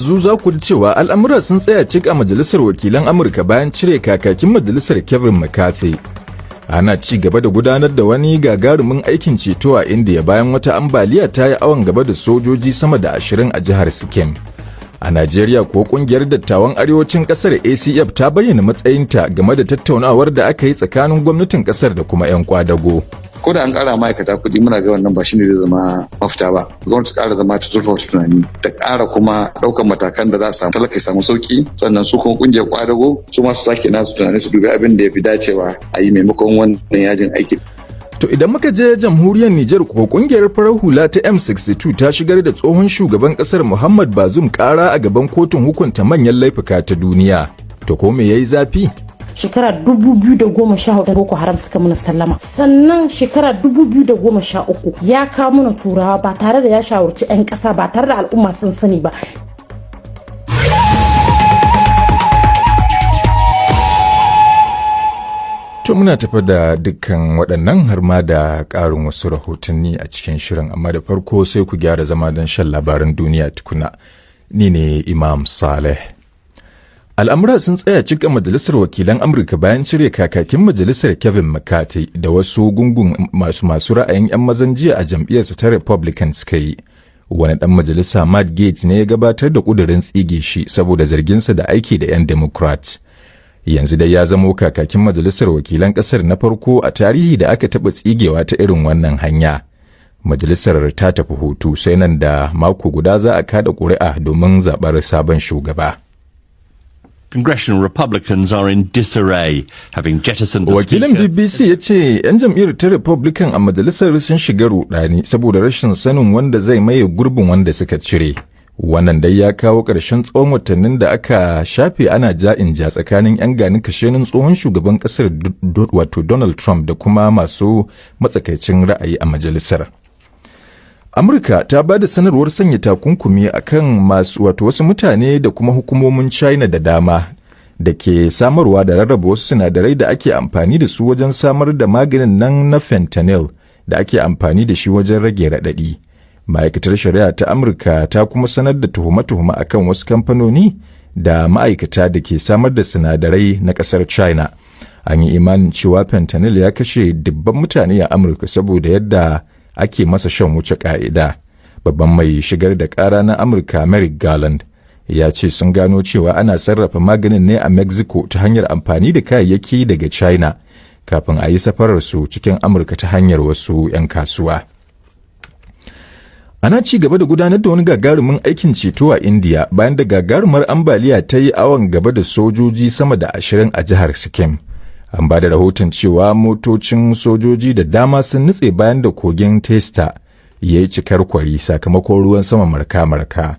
Zu za ku ji cewa al'amura sun tsaya cik a Majalisar Wakilan Amurka bayan cire kakakin majalisar Kevin McCarthy. Ana ci gaba da gudanar da wani gagarumin aikin ceto a India bayan wata ambaliya ta yi awon gaba da sojoji sama da 20 a jihar Sikkim. A Najeriya kuwa, kungiyar dattawan arewacin kasar ACF ta bayyana matsayinta game da tattaunawar da aka yi tsakanin gwamnatin kasar da kuma 'yan kwadago. Ko da an kara ma'aikata kuɗi, muna ga wannan ba shine zai zama mafita ba. Gwamnati ƙara zama ta zurfafa tunani da ƙara kuma ɗaukar matakan da za su samu talaka ya samu sauki. Sannan su kuma ƙungiyar kwadago su ma su sake nasu tunani, su dubi abin da ya fi dacewa a yi maimakon wannan yajin aiki. To, idan muka je jamhuriyar Nijar ko, kungiyar farar hula ta M62 ta shigar da tsohon shugaban kasar Muhammad Bazoum kara a gaban kotun hukunta manyan laifuka ta duniya. To, ko me yayi zafi? Shekara 2014 Boko Haram suka mana sallama. Sannan shekara 2013 ya kawo mana Turawa ba tare da ya shawarci 'yan ƙasa ba, tare da al'umma sun sani ba. To, muna tafa da dukkan waɗannan har ma da ƙarin wasu rahotanni a cikin shirin, amma da farko sai ku gyara zama don shan labaran duniya tukuna. Ni ne Imam Saleh. Al'amura sun tsaya cika Majalisar Wakilan Amurka bayan cire kakakin majalisar Kevin McCarthy da wasu gungun masu ra'ayin 'yan mazan jiya a jam'iyyarsa ta Republican suka yi. Wani ɗan majalisa, Matt Gaetz, ne ya gabatar da ƙudurin tsige shi saboda zarginsa da aiki da 'yan Democrats. Yanzu dai ya zamo kakakin Majalisar Wakilan ƙasar na farko a tarihi da aka taɓa tsigewa ta irin wannan hanya. Majalisar ta tafi hutu, sai nan da mako guda za a kada ƙuri'a domin zaɓar sabon shugaba. Congressional Republicans are in disarray, having jettisoned the Wakilin speaker. BBC ya ce 'yan jam'iyyar ta Republican a majalisar sun shiga rudani saboda rashin sanin wanda zai maye gurbin wanda suka cire. Wannan dai ya kawo ƙarshen tsawon watannin da aka shafe ana ja'in ja tsakanin 'yan gani kashenin tsohon shugaban ƙasar, wato Donald Trump, da kuma masu matsakaicin ra'ayi a majalisar. Amurka ta ba da sanarwar sanya takunkumi a kan masu, wato wasu mutane da kuma hukumomin China da dama da ke samarwa da rarraba wasu sinadarai da ake amfani da su wajen samar da maganin nan na fentanyl da ake amfani da shi wajen rage raɗaɗi. Ma'aikatar Shari'a ta Amurka ta kuma sanar da tuhume-tuhume akan wasu kamfanoni da ma'aikata da ke samar da sinadarai na ƙasar China. An yi imanin cewa fentanyl ya kashe dubban mutane a Amurka saboda yadda ake masa shan wuce ka'ida. Babban mai shigar da ƙara na Amurka, Merrick Garland, ya ce sun gano cewa ana sarrafa maganin ne a Mexico ta hanyar amfani da kayayyaki daga China kafin a yi safararsu cikin Amurka ta hanyar wasu 'yan kasuwa. Ana ci gaba da gudanar da wani gagarumin aikin ceto a India bayan da gagarumar ambaliya ta yi awon gaba da sojoji sama da 20 a jihar Sikkim. An ba da rahoton cewa motocin sojoji da dama sun nutse bayan da kogin Testa ya yi cikar kwari sakamakon ruwan sama marka-marka.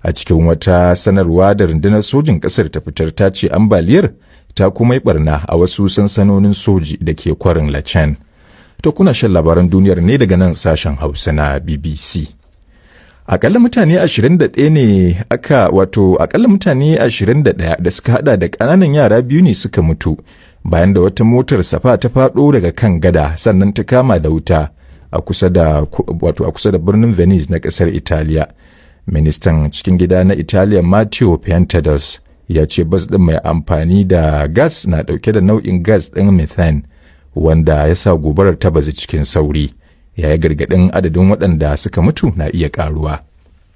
A cikin wata sanarwa da rundunar sojin ƙasar ta fitar, ta ce ambaliyar ta kuma yi barna a wasu sansanonin soji da ke kwarin Lachen. To, kuna shan labaran duniyar ne daga nan sashen Hausa na BBC. Akalla mutane 21 ne aka, wato akalla mutane 21 da suka hada da ƙananan yara biyu ne suka mutu bayan da wata motar safa ta faɗo daga kan gada sannan ta kama da wuta a kusa da, wato a kusa da birnin Venice na ƙasar Italiya. Ministan cikin gida na Italiya, Matteo Piantedosi, ya ce bas ɗin mai amfani da gas na ɗauke da nau'in gas ɗin methane wanda ya sa gobarar ta bazu cikin sauri. Ya yi gargaɗin adadin waɗanda suka mutu na iya ƙaruwa.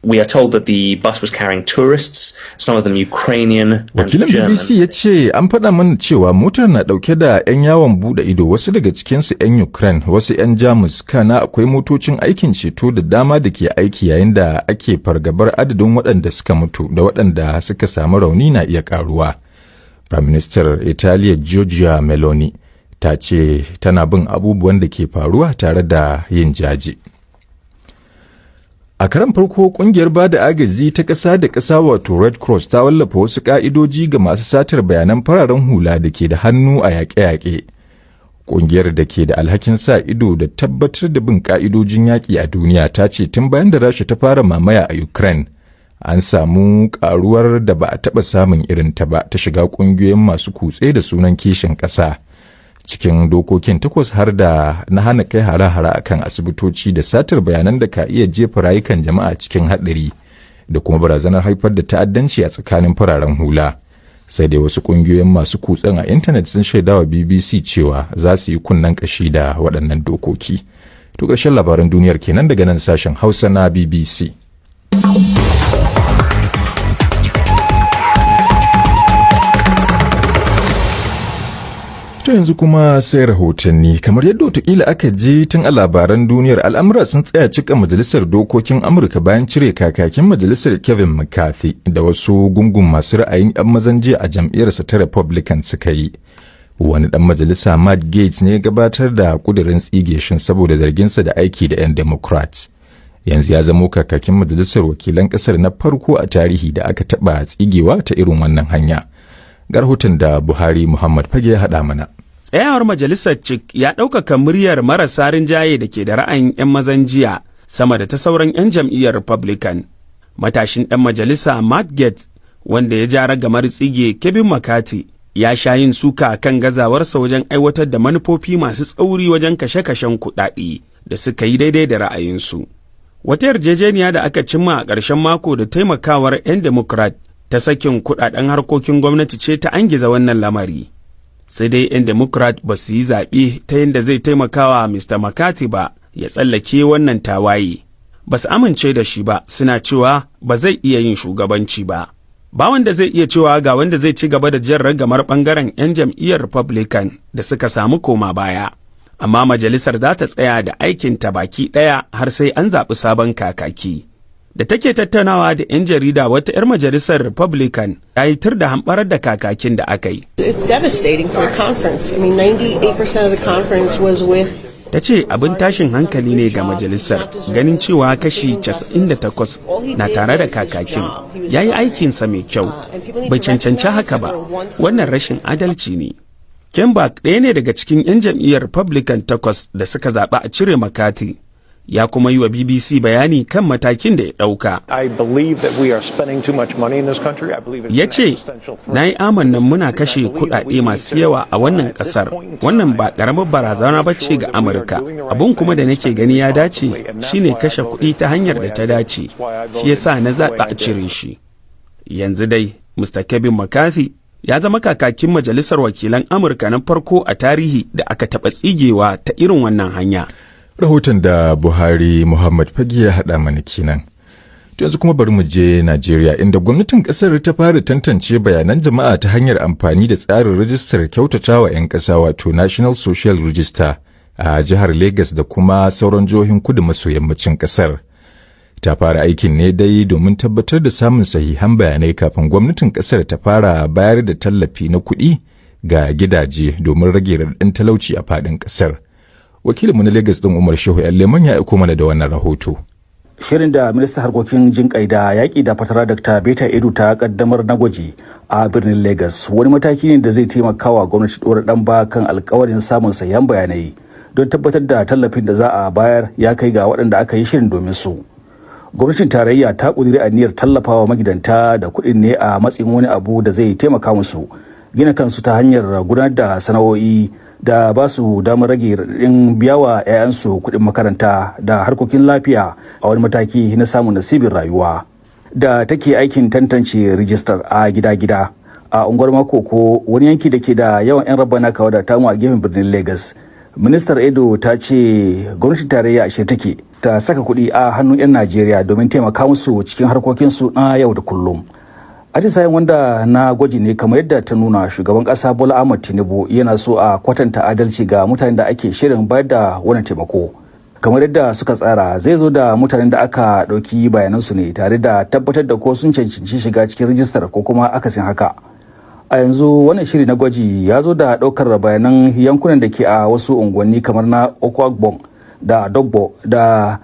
We are told that the bus was carrying tourists, some of them Ukrainian and Wakilin German. BBC ya ce an faɗa mana cewa motar na ɗauke da 'yan yawon buɗe ido, wasu daga cikinsu 'yan Ukraine, wasu 'yan Jamus, kana akwai motocin aikin ceto da dama da ke aiki yayin da ake fargabar adadin waɗanda suka mutu da waɗanda suka samu rauni na iya ƙaruwa. Prime Minister Italiya Giorgia Meloni ta ce tana bin abubuwan da ke faruwa tare da yin jaje. A karan farko, kungiyar ba da agaji ta ƙasa da ƙasa, wato Red Cross, ta wallafa wasu ƙa'idoji ga masu satar bayanan fararen hula da ke da hannu a yaƙe-yaƙe. Kungiyar da ke da alhakin sa ido da tabbatar da bin ƙa'idojin yaƙi a duniya ta ce tun bayan da Rasha ta fara mamaya a Ukraine, an samu ƙaruwar da ba a taɓa samun irin ta ba ta shiga ƙungiyoyin masu kutse da sunan kishin ƙasa. Cikin dokokin takwas har da na hana kai hare-hare akan asibitoci da satar bayanan da ka iya jefa rayukan jama'a cikin haɗari. Da kuma barazanar haifar da ta'addanci a tsakanin fararen hula. Sai dai wasu ƙungiyoyin masu kutsen a intanet sun shaidawa BBC cewa za su yi kunnen ƙashi da waɗannan dokoki. To, ƙarshen labaran duniyar kenan daga nan sashen Hausa na BBC. To, yanzu kuma sai rahotanni. Kamar yadda watakila aka ji tun a labaran duniyar, al'amura sun tsaya cika majalisar dokokin Amurka bayan cire kakakin majalisar Kevin McCarthy da wasu gungun masu ra'ayin 'yan mazan jiya a jam'iyyarsa ta Republican suka yi. Wani dan majalisa, Matt Gaetz, ne gabatar da kudirin tsige shin saboda zarginsa da aiki da 'yan Democrats. Yanzu ya zamo kakakin majalisar wakilan kasar na farko a tarihi da aka taɓa tsigewa ta irin wannan hanya. Ga rahoton da Buhari Muhammad Fage ya haɗa mana. Tsayawar majalisar cik ya ɗaukaka muryar marasa rinjaye da ke da ra'ayin 'yan mazan jiya sama da ta sauran 'yan jam'iyyar Republican. Matashin ɗan majalisa Matt Gaetz, wanda ya ja ragamar tsige Kevin McCarthy, ya sha yin suka kan gazawarsa wajen aiwatar da manufofi masu tsauri wajen kashe-kashen kuɗaɗe da suka yi daidai da ra'ayinsu. Wata yarjejeniya da aka cimma a ƙarshen mako da taimakawar 'yan Democrat ta sakin kuɗaɗen harkokin gwamnati ce ta angiza wannan lamari. Sai dai 'yan Democrat ba su yi zaɓe ta yadda zai taimakawa Mr. McCarthy ba ya tsallake wannan tawaye. Ba su amince da shi ba, suna cewa ba zai iya yin shugabanci ba. Ba wanda zai iya cewa ga wanda zai ci gaba da jan ragamar bangaren 'yan jam'iyyar Republican da suka samu koma baya. Amma majalisar za ta tsaya da aikinta baki ɗaya har sai an zaɓi sabon kakaki. Da take tattaunawa da 'yan jarida, wata 'yar majalisar Republican ya yi tur da hamɓarar da kakakin da aka yi. It's devastating for the conference. I mean, 98% of the conference was with Ta ce abin tashin hankali ne ga majalisar ganin cewa kashi 98 na tare da kakakin. Ya yi aikinsa mai kyau, bai cancanci haka ba. Wannan rashin adalci ne. Ken Buck ɗaya ne daga cikin 'yan jam'iyyar Republican takwas da suka zaɓi a cire McCarthy, ya kuma yi wa BBC bayani kan matakin da ya ɗauka. Ya ce, "Na yi amannan muna kashe kuɗaɗe masu yawa a wannan ƙasar. Wannan ba ƙaramar barazana ba ce ga Amurka. Abun kuma da nake gani ya dace shine kashe kuɗi ta hanyar da ta dace. Shi yasa na zaɓi a cire shi." Yanzu dai, Mr. Kevin McCarthy ya zama kakakin Majalisar Wakilan Amurka na farko a tarihi da aka taɓa tsigewa ta irin wannan hanya. Rahoton da Buhari Muhammad Fage ya haɗa mana kenan. Yanzu kuma bari mu je Najeriya, inda gwamnatin ƙasar ta fara tantance bayanan jama'a ta hanyar amfani da tsarin rajistar kyautatawa 'yan ƙasa, wato National Social Register, a jihar Lagos da kuma sauran jihohin kudu maso yammacin ƙasar. Ta fara aikin ne dai domin tabbatar da samun sahihan bayanai kafin gwamnatin ƙasar ta fara bayar da tallafi na kuɗi ga gidaje domin rage raɗaɗin talauci a faɗin ƙasar. Wakilinmu na Lagos ɗin, Umar Shehu Leman, ya aiko mana da wannan rahoto. Shirin da ministan harkokin jinƙai da yaƙi da fatara, Dr. Betta Edu, ta kaddamar na gwaji a birnin Lagos wani mataki ne da zai taimaka wa gwamnati ɗora ɗan ba kan alkawarin samun sahihan bayanai don tabbatar da tallafin da za a bayar ya kai ga waɗanda aka yi shirin domin su. Gwamnatin tarayya ta ƙudiri aniyar tallafawa magidanta da kuɗin ne a matsayin wani abu da zai taimaka musu gina kansu ta hanyar gudanar da sana'o'i da ba su damar rage raɗaɗin biyawa 'ya'yansu kuɗin makaranta da harkokin lafiya, a wani mataki na samun nasibin rayuwa. Da take aikin tantance rijistar a gida-gida a unguwar Makoko, wani yanki da ke da yawan 'yan rabana kawo da tamu a gefen birnin Lagos, Ministar Edu ta ce gwamnatin tarayya a take ta saka kuɗi a hannun 'yan Najeriya domin taimaka musu cikin harkokinsu na yau da kullum. Atisayen, wanda na gwaji ne, kamar yadda ta nuna, shugaban kasa Bola Ahmad Tinubu yana so a kwatanta adalci ga mutanen da ake shirin bayar da wannan taimako. Kamar yadda suka tsara, zai zo da mutanen da aka ɗauki bayanansu ne tare da tabbatar da ko sun cancanci shiga cikin rijistar ko kuma akasin haka. A yanzu wannan shiri na gwaji ya zo da ɗaukar bayanan yankunan da ke a wasu unguwanni kamar na Okwagbon da Dogbo da